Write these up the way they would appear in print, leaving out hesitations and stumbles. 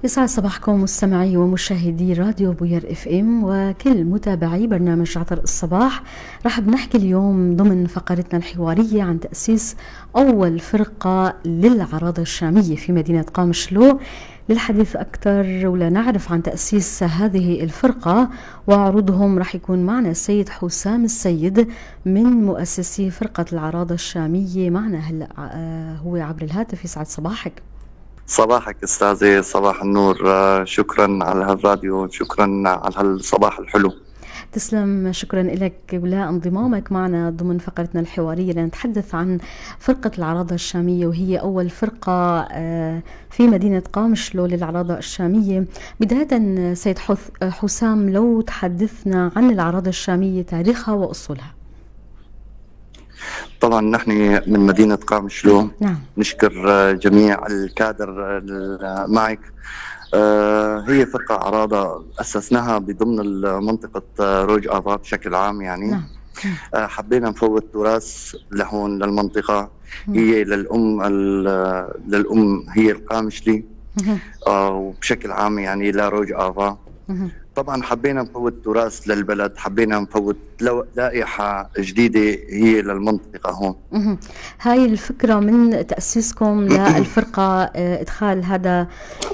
يسعد صباحكم مستمعي ومشاهدي راديو بوير FM وكل متابعي برنامج عطر الصباح. رح بنحكي اليوم ضمن فقرتنا الحوارية عن تأسيس أول فرقة للعراضة الشامية في مدينة قامشلو. للحديث أكثر ولنعرف عن تأسيس هذه الفرقة وعروضهم رح يكون معنا السيد حسام السيد من مؤسسي فرقة العراضة الشامية. معنا هلأ هو عبر الهاتف. يسعد صباحك. صباحك أستاذي، صباح النور. شكرا على هالراديو، شكرا على هالصباح الحلو. تسلم، شكرا لك ولانضمامك معنا ضمن فقرتنا الحوارية لنتحدث عن فرقة العراضة الشامية، وهي أول فرقة في مدينة قامشلو للعراضة الشامية. بداية سيد حسام، لو تحدثنا عن العراضة الشامية، تاريخها وأصولها. طبعا نحن من مدينة قامشلو. نشكر جميع الكادر معك. هي فرقة عراضة أسسناها بضمن منطقة روج آفا بشكل عام. حبينا نفوت تراث لهون للمنطقة. هي للأم هي القامشلي، وبشكل عام يعني لروج آفا. طبعا حبينا نفوت تراث للبلد، حبينا نفوت لائحة جديدة هي للمنطقة هون. هاي الفكرة من تأسيسكم للفرقة، إدخال هذا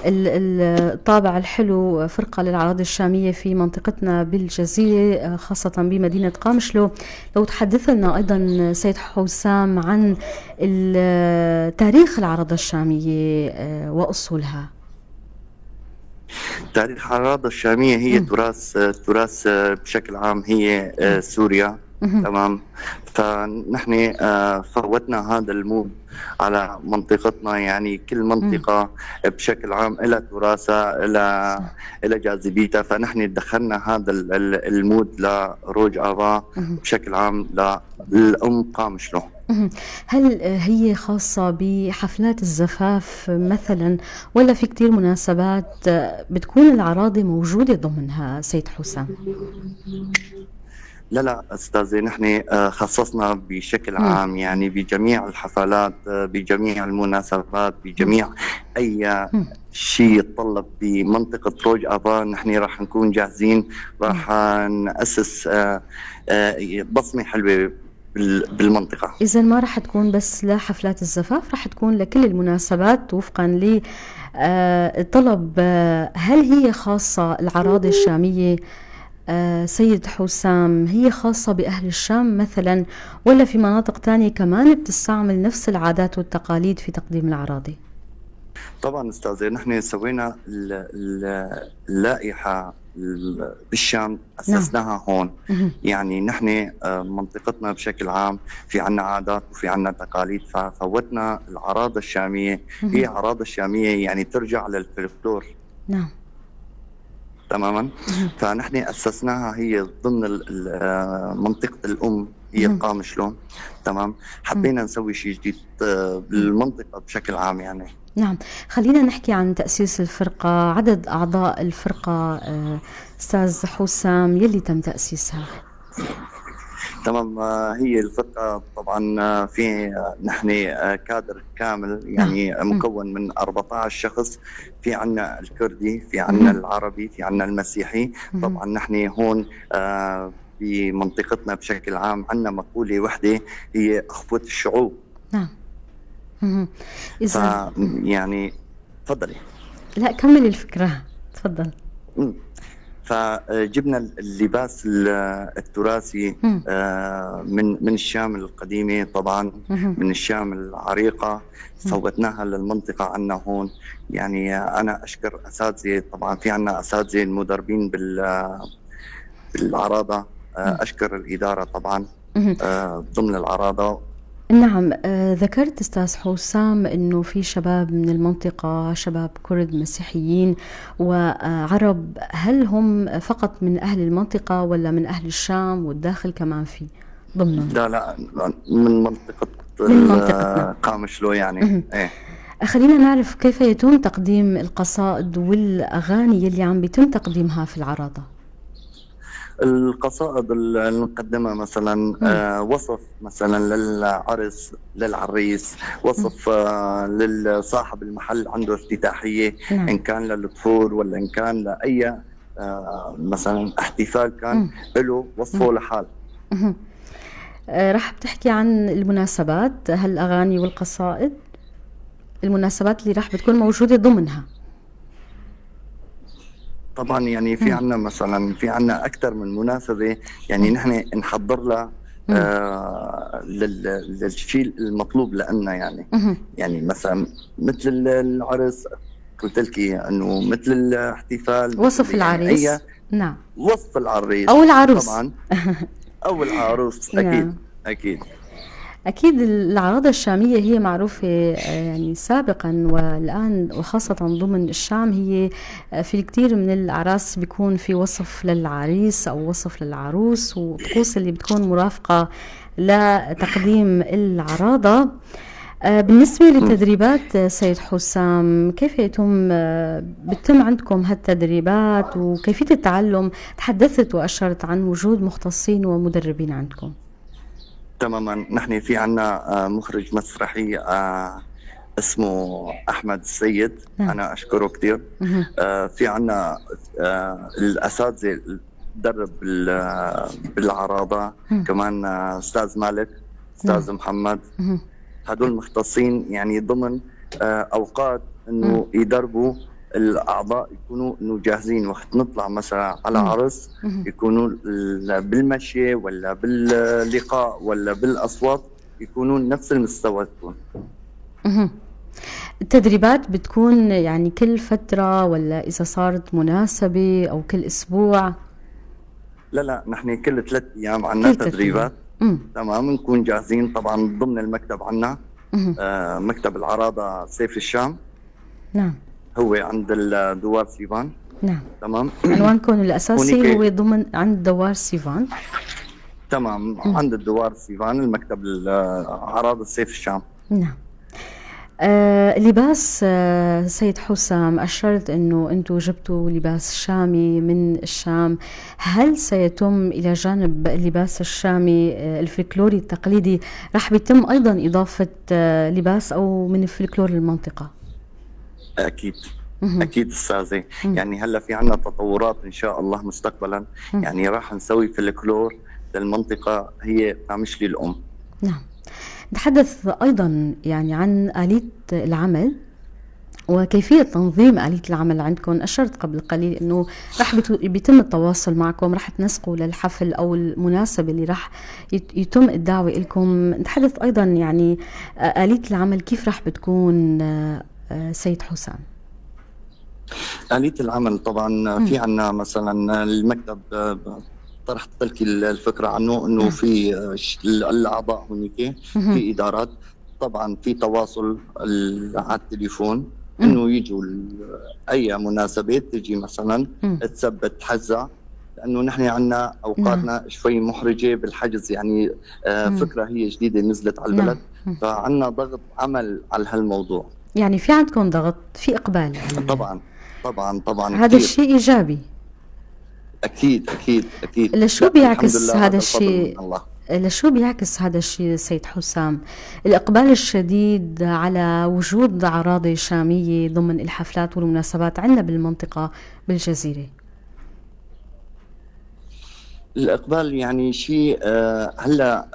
الطابع الحلو، فرقة للعراضة الشامية في منطقتنا بالجزيرة، خاصة بمدينة قامشلو. لو تحدث لنا أيضا سيد حسام عن تاريخ العراضة الشامية وأصولها. تاريخ العراضة الشامية هي تراث بشكل عام هي سوريا. تمام. فنحن فوتنا هذا ال mood على منطقتنا، يعني كل منطقة بشكل عام لها تراثها، لها جاذبيتها، فنحن دخلنا هذا ال mood لروج آفا بشكل عام للأم قامشلو. هل هي خاصة بحفلات الزفاف مثلا، ولا في كتير مناسبات بتكون العراضة موجودة ضمنها سيد حسام؟ لا لا أستاذي، نحن خصصنا بشكل عام، يعني بجميع الحفلات، بجميع المناسبات، بجميع أي شيء يتطلب بمنطقة روج آفا نحن راح نكون جاهزين، راح نأسس بصمة حلوة بالمنطقة. إذا ما راح تكون بس لحفلات الزفاف، راح تكون لكل المناسبات وفقا ل الطلب. هل هي خاصة العراضة الشامية، سيد حسام، هي خاصة بأهل الشام مثلا، ولا في مناطق تانية كمان بتستعمل نفس العادات والتقاليد في تقديم العراضة؟ طبعا أستاذي، نحن سوينا اللائحة بالشام، أسسناها هون. يعني نحن منطقتنا بشكل عام في عنا عادات وفي عنا تقاليد، ففوتنا العراضة الشامية. هي عراضة الشامية يعني ترجع للفلكلور. تماما. فنحن أسسناها هي ضمن منطقة الأم هي القامشلو. تمام. حبينا نسوي شيء جديد بالمنطقة بشكل عام يعني. نعم، خلينا نحكي عن تأسيس الفرقة، عدد أعضاء الفرقة، أستاذ حسام يلي تم تأسيسها. تمام. هي الفرقة طبعا، في نحن كادر كامل، يعني مكون من 14 شخص. في عنا الكردي، في عنا العربي، في عنا المسيحي. طبعا نحن هون بمنطقتنا بشكل عام عنا مقولة وحدة هي أخوة الشعوب. نعم. إذا تفضلي. لا كمل الفكرة، تفضل. فجبنا اللباس التراثي، من الشام القديمة طبعا، من الشام العريقة، فوتناها للمنطقة عنا هون. يعني أنا أشكر أساتذة، طبعا في عنا أساتذة المدربين بالعراضة، أشكر الإدارة طبعا، ضمن العراضة. نعم. ذكرت أستاذ حسام أنه في شباب من المنطقة، شباب كرد مسيحيين وعرب، هل هم فقط من أهل المنطقة ولا من أهل الشام والداخل كمان في ضمنهم؟ لا لا، من منطقة من منطقتنا. قامشلو يعني. إيه. خلينا نعرف كيف يتم تقديم القصائد والأغاني اللي عم بيتم تقديمها في العراضة. القصائد اللي نقدمها مثلا وصف مثلا للعرس، للعريس، وصف للصاحب المحل عنده افتتاحية، إن كان للطفول ولا إن كان لأي مثلا احتفال كان له وصفه لحال. رح بتحكي عن المناسبات، هالأغاني والقصائد، المناسبات اللي رح بتكون موجودة ضمنها. طبعا يعني في عنا مثلا، في عنا أكثر من مناسبة، يعني نحن نحضر لها للشيء المطلوب لنا، يعني يعني مثلا مثل العرس قلت لك انه مثل الاحتفال، وصف العريس، يعني نعم، وصف العريس او العروس طبعا او العروس. اكيد. نعم. اكيد أكيد العراضة الشامية هي معروفة يعني سابقا والآن، وخاصة ضمن الشام، هي في الكثير من الأعراس بيكون في وصف للعريس أو وصف للعروس وطقوس اللي بتكون مرافقة لتقديم العراضة. بالنسبة للتدريبات سيد حسام، كيف بتم عندكم هالتدريبات وكيفية التعلم؟ تحدثت وأشرت عن وجود مختصين ومدربين عندكم. تماما، نحن في عنا مخرج مسرحي اسمه أحمد السيد. نعم. أنا أشكره كثير. في عنا الأساتذة درب بالعراضة كمان، أستاذ مالك، أستاذ نعم. محمد، هدول مختصين يعني ضمن أوقات إنه يدربوا الأعضاء يكونوا إنه جاهزين وقت نطلع مثلا على عرس، يكونوا بالمشي ولا باللقاء ولا بالأصوات يكونوا نفس المستوى تكون. التدريبات بتكون يعني كل فترة ولا إذا صارت مناسبة أو كل أسبوع؟ لا لا، نحن كل 3 أيام عنا تدريبات. تمام، نكون جاهزين طبعا ضمن المكتب عنا، مكتب العراضة سيف الشام. نعم. هو عند الدوار سيفان. نعم. تمام. عنوانكم الأساسي هو ضمن عند دوار سيفان. تمام. عند الدوار سيفان، المكتب عراضة سيف الشام. نعم. لباس سيد حسام، أشرت أنه أنتم جبتوا لباس شامي من الشام، هل سيتم إلى جانب اللباس الشامي الفلكلوري التقليدي رح بيتم أيضا إضافة لباس أو من فلكلور المنطقة؟ أكيد. أكيد أستاذي. يعني هلا في عنا تطورات إن شاء الله مستقبلا، يعني راح نسوي فلكلور للمنطقة هي قامشلي الأم. نعم. نتحدث أيضا يعني عن آلية العمل وكيفية تنظيم آلية العمل عندكم. أشرت قبل قليل أنه رح بيتم التواصل معكم، رح تنسقوا للحفل أو المناسبة اللي رح يتم الدعوة لكم. نتحدث أيضا يعني آلية العمل كيف رح بتكون سيد حسام؟ آلية العمل طبعا في عنا مثلا المكتب، طرحت لك الفكرة عنه انه في الاعضاء هناك، في ادارات، طبعا في تواصل على التليفون انه يجوا اي مناسبة تجي مثلا تثبت حزة، لانه نحن عندنا اوقاتنا شوي محرجة بالحجز، يعني فكرة هي جديدة نزلت على البلد، فعندنا ضغط عمل على هالموضوع. يعني في عندكم ضغط، في اقبال. طبعا طبعا طبعا، هذا الشيء ايجابي. اكيد اكيد اكيد. لشو بيعكس هذا الشيء؟ لشو بيعكس هذا الشيء سيد حسام؟ الإقبال الشديد على وجود عراضة شامية ضمن الحفلات والمناسبات عندنا بالمنطقة بالجزيرة. الإقبال يعني شيء هلا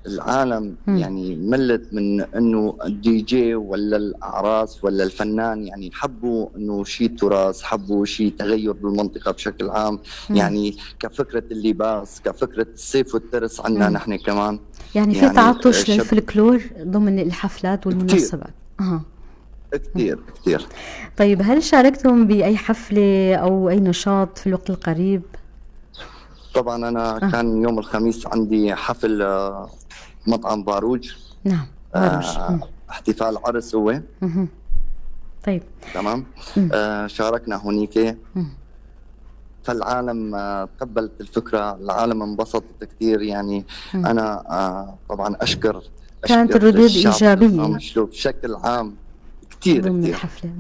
العالم يعني ملت من إنه الدي جي ولا الأعراس ولا الفنان، يعني حبوا إنه شيء تراث، حبوا شيء تغير بالمنطقة بشكل عام، يعني كفكرة اللباس، كفكرة السيف والترس عندنا نحن كمان. يعني في تعطش للفلكلور ضمن الحفلات والمناسبات. كثير كثير. طيب، هل شاركتم بأي حفلة أو أي نشاط في الوقت القريب؟ طبعا انا كان يوم الخميس عندي حفل مطعم باروج. نعم، باروج. احتفال عرس هو. طيب تمام. شاركنا هونيك، فالعالم تقبلت الفكرة، العالم انبسطت كثير. يعني انا طبعا اشكر كانت الردود ايجابية بشكل عام كثير ضمن كثير الحفلة.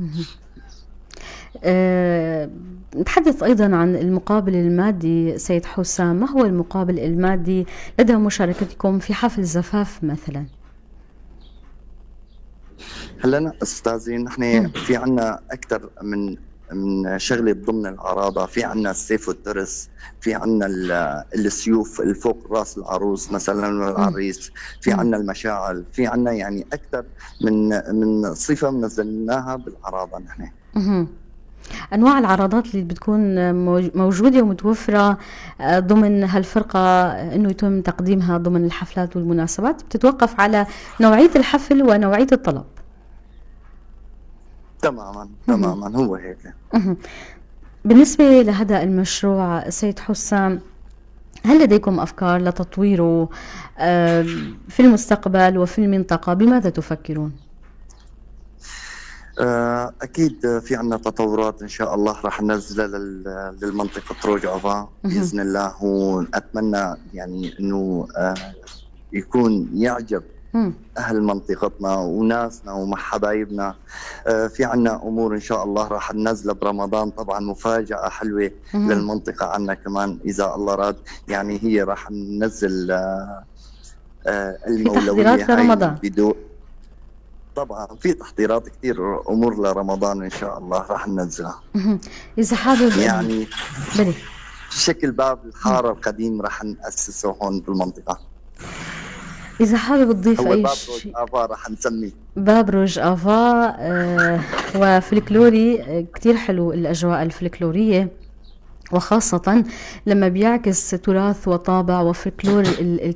نتحدث أيضا عن المقابل المادي سيد حسام، ما هو المقابل المادي لدى مشاركتكم في حفل زفاف مثلا؟ هلا أستاذي، نحن في عنا أكثر من شغله ضمن العراضه، في عنا السيف والترس، في عنا السيوف الفوق راس العروس مثلا والعريس، في عنا المشاعل، في عنا يعني اكثر من صفة نزلناها بالعراضه نحن. انواع العراضات اللي بتكون موجودة ومتوفره ضمن هالفرقه انه يتم تقديمها ضمن الحفلات والمناسبات بتتوقف على نوعية الحفل ونوعية الطلب. تماما تماما، هو هيك. بالنسبة لهذا المشروع سيد حسام، هل لديكم أفكار لتطويره في المستقبل وفي المنطقة؟ بماذا تفكرون؟ أكيد في عنا تطورات إن شاء الله راح ننزلها للمنطقة روج آفا بإذن الله، وأتمنى يعني إنه يكون يعجب أهل منطقتنا وناسنا ومع حبايبنا. في عنا أمور إن شاء الله راح ننزلها برمضان، طبعا مفاجأة حلوة للمنطقة عنا كمان إذا الله راد. يعني هي راح ننزل المولوية في تحضيرات لرمضان. طبعا في تحضيرات كثير أمور لرمضان إن شاء الله راح ننزلها. إذا حابب يعني بلي شكل باب الحارة القديم راح نأسسه هون بالمنطقة. إذا حابب تضيف أي باب روج آفا رح نسميه باب روج آفا. وفلكلوري كتير حلو الأجواء الفلكلورية، وخاصة لما بيعكس تراث وطابع وفلكلور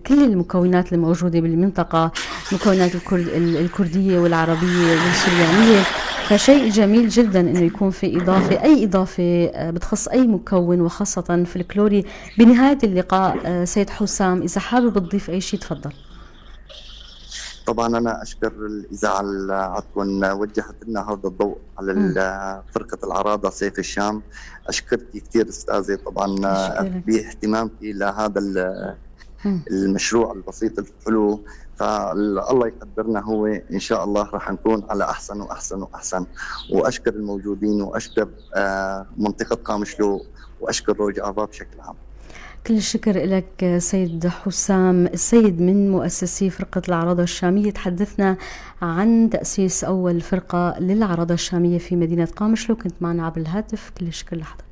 كل المكونات الموجودة بالمنطقة، مكونات الكردية والعربية والسريانية. فشيء جميل جدا انه يكون في اضافه، اي اضافه بتخص اي مكون وخاصة فلكلوري. بنهاية اللقاء سيد حسام، اذا حابب تضيف اي شيء تفضل. طبعا انا اشكر الاذاعة عندكم وجهت لنا هذا الضوء على فرقه العراضه سيف الشام. اشكرك كثير استاذي طبعا باهتمامك لهذا المشروع البسيط الحلو، فالله يقدرنا هو ان شاء الله راح نكون على احسن واحسن واحسن. واشكر الموجودين واشكر منطقة قامشلو واشكر روج آفا بشكل عام. كل الشكر لك سيد حسام السيد من مؤسسي فرقة العراضة الشامية. تحدثنا عن تأسيس أول فرقة للعراضة الشامية في مدينة قامشلو، كنت معنا عبر الهاتف. كل الشكر لحضرتك.